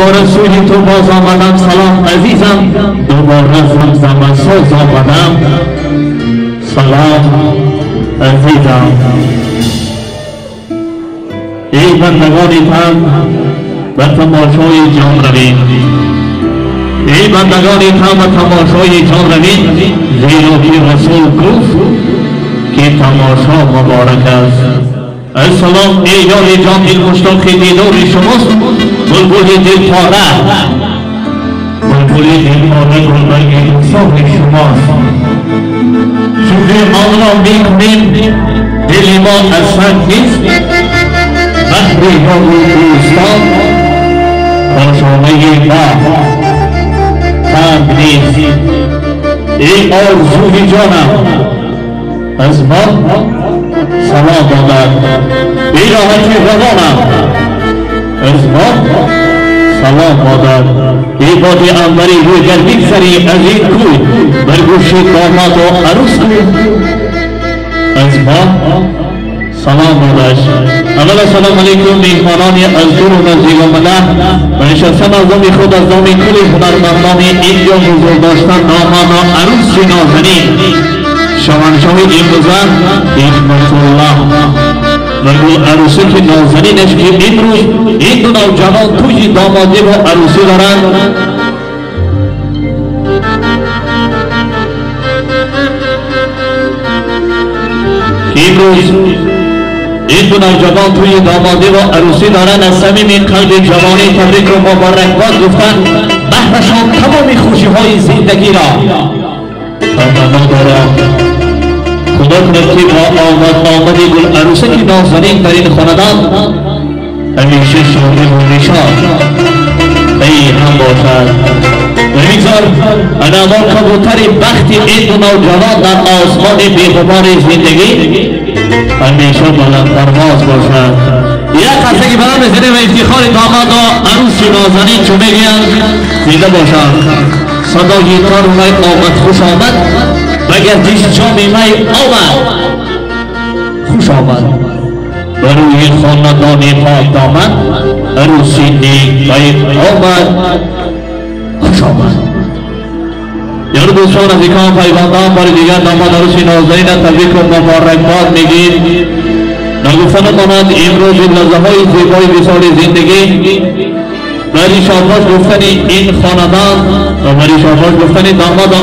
دوباره سوی تو باز آمدم سلام عزیزم، دوباره زمزمه ساز آمدم سلام عزیزم. ای بندگان تن به تماشای جان روید، ای بندگان تن به تماشای جان روید، زیرا که رسول گفت که تماشا مبارک است. السلام ای یار جان، دل مشتاق دیدار شماست، بلبل دل پاره، بلبل دل پاره گلبرگ انصاف شماست. شکر آن را میکنیم دل ما از سنگ نیست، بحر یار و دوستان کاشانه ما تنگ نیست. ای آرزوی جانم از ما سلام آمد، ای راحت روانم از ما سلام آمد. ای باد عنبری روی گر بگذری از این کوی، بر گوش داماد و عروس کوی از ما سلام آمدش. اول السلام علیکم میهمانان از دور و نزدیک آمده و نشستن از نام خود از نام کل هنرمندان اینجا حضور داشتن داماد و عروس نازنین شاهنشاه امروزه حکمت الله و گل عروسی که نازنینش که امروز این دو نوجوان توی دامادی و عروسی دارند. امروز این دو نوجوان توی دامادی و عروسی دارند. از صمیم قلب جوانی تبریک و مبارکباد گفتن، بهرشان تمام خوشی های زندگی را تمنا دارم. خدا کند که با آمد آمد گل عروسک نازنین در این خاندان همیشه شادی و نشاط ای هم باشد. و بگذار انوار کبوتر بخت این دو نوجوان در آسمان بی‌غبار زندگی همیشه بلند پرواز باشد. یک قصه که بلند میزنیم و افتخار داماد و عروس نازنین چون میگویند زنده باشند. صدای تار می آمد خوش آمد، بگردش جام می آمد خوش آمد. بروی خاندان پاک دامن عروسی نیک آمد خوش آمد. یار دوستان نزدیکان پیوندان بار دیگر داماد عروسی نازنین تبریک و مبارکباد میگیم. نگفته نماند امروز لحظه های زیبای وصال زندگی برای شادباش گفتن این خاندان و برای شادباش گفتن داماد.